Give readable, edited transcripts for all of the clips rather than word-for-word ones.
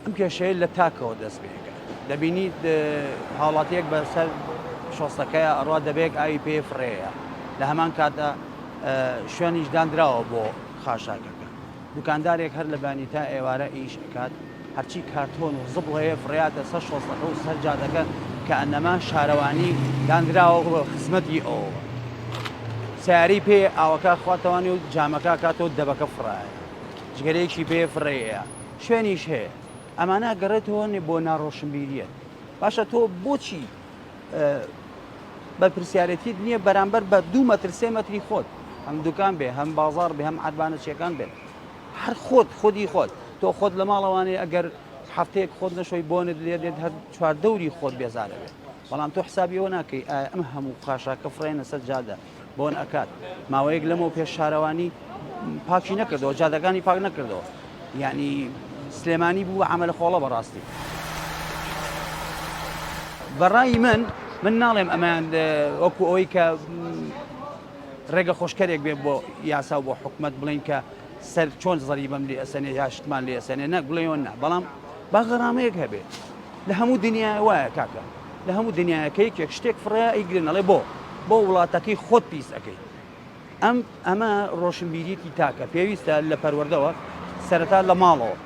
ئەم کێشەیە لە تاکەوە دەست پێ دەبینیت هاوڵاتیەک بەسەر شۆستەکەیا ئەڕوا دەبێک ئاوی پێ فڕێیە لە هەمان کاتدا شوێنیش دانراوە بۆ خاشاکەکە دوکاندارێک هەر لە بانی تا ئێوارە ئیش ئەکات هەرچی کارتۆن و زبڵ هەیە فڕیاتە سەر شۆستەکە و سەر جادەکە کە ئەنەما شارەوانی دانراوە بۆ خزمەتی ئەوە سیاری پێ ئاوەکە خواتەوانی و جامەکە کاتەوە دەبەکە فڕایە جگەرەیەکی پێ فڕێیە شوێنیش هەیە ئەمانە ئەگەڕێتەوە بۆ ناڕۆشنبیریەت باشە تۆ بۆچی بەرپرسیارەتیت نییە بەرامبەر بە دوو مەتر سێ مەتری خۆت هەم دوکان بێ هەم بازار بێ هەم عربانە چیەکان بێت هەر خۆت خودی خۆت تۆ خۆت لە ماڵەوانەیە ئەگەر هەفتەیەک خۆت نەشۆی بۆنت لێ دێت هەر چواردەوری خۆت بێزارە بێت بەڵام تۆ حسابیەوە ناکەی ئایا ئەم هەموو خاشاکە فڕێنە سەر جادە بۆن ئەکات ماوەیەک لەمەو پێش شارەوانی پاکی نەکردەوە جادەکانی پاک نەکردەوە یعنی سلێمانی بوو عمل خۆڵە بەڕاستی بەڕای من من ناڵێم ئەمان وەکو ئەوەی کە ڕێگە خۆشکەرێک بێ بۆ یاسا و بۆ حکومت بڵین کە سەر چۆن زەریبەم لێ ئەسەنێ یا شتمان لێ ئەسەنێ نەک بڵێەوە نا بەڵام با غەرامەیەک هەبێ لە هەموو دنیا وایە کاکە لە هەموو دنیاە کە یەکێک شتێک فڕێ ئەیگرن ئەڵێ بۆ بۆ وڵاتەکەی خۆت پیس ئەەکەی ئەم ئەمە ڕۆشنبیریەکی تاکە پێویستە لە پەروەردەوە سەرەتا لە ماڵەوە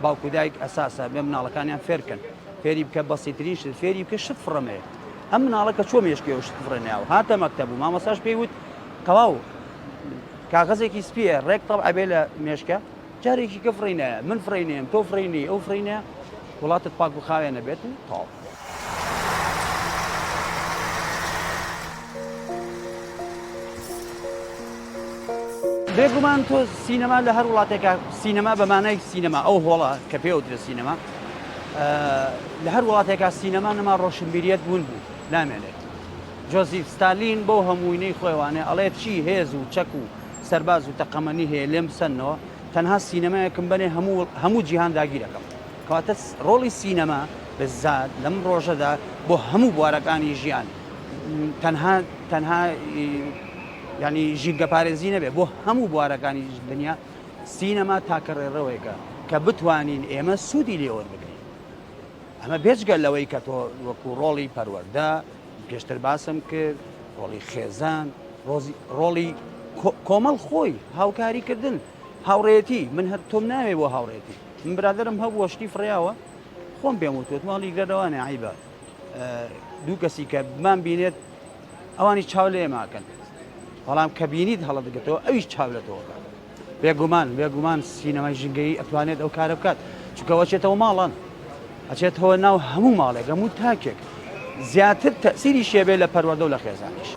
باوکو دایک ئەساسە بێ مناڵەکانیان فێرکەن فێری بکە بەسیترین شت فێری بکە شت فڕەمەیە ئەم مناڵە کە چۆ مێشکەوە شت فڕێنیاوە هاتە مەکتەب و مامۆساش پێی وت تەواو کاغەزێکی سپیە ڕێک تەب ئەبێ لە مێشکە جارێکی کە فڕینە من فڕینێم تۆ فڕینی ئەو فڕینە وڵاتت پاک و خاوێنە بێت و تەواو. بێگومان تۆ سینەما لە هەر وڵاتێکا سینەما بە مانای سینەما ئەو هۆڵە کە پێ وترێ سینەما لە هەر وڵاتێکا سینەما نەما ڕۆشنبیریەت بوون بوو نامێنێت جۆزیف ستالین بەو هەمووینەی خۆیوانێ ئەڵێ چی هێز و چەک و سەرباز و تەقەمەنی هەیە لێم بسەنەوە تەنها سینەمایەکم بەنێ هەموو هەموو جیهان داگیرەکەم کەواتە ڕۆڵی سینەما بزات لەم ڕۆژەدا بۆ هەموو بوارەکانی ژیان تەنها تەنها ینی ژینگەپارێزی نەبێ بۆ هەموو بوارەکانی دنیا سینەما تاکە ڕێڕەوێکە کە بتوانین ئێمە سوودی لێوەربگرین ئەمە بێجگە لەوەی کە تۆ وەکو ڕۆڵی پەروەردە پێشتر باسم کرد ڕۆڵی خێزان ڕۆڵی کۆمەڵ خۆی هاوکاریکردن هاوڕێتی من هەر تۆم ناوێ بۆ هاوڕێتی من برادرم هەبووە شتی فڕیاوە خۆم پێم وتوت ماڵی گەرەوانێ عیبە دوو کەسی کە بمان بینێت ئەوانی چاو لێ ماکەن بەڵام کە بینیت هەڵەدەگەتەوە ئەویش چاو لە تۆکە بێگومان بێگومان سینەمای ژینگەیی ئەتوانێت ئەو کارە بکات چونکە ئەچێتەوە ماڵان ئەچێتەوە ناو هەموو ماڵێک هەموو تاکێک زیاتر تەسیری شێبێ لە پەروەردە و لە خێزانیش.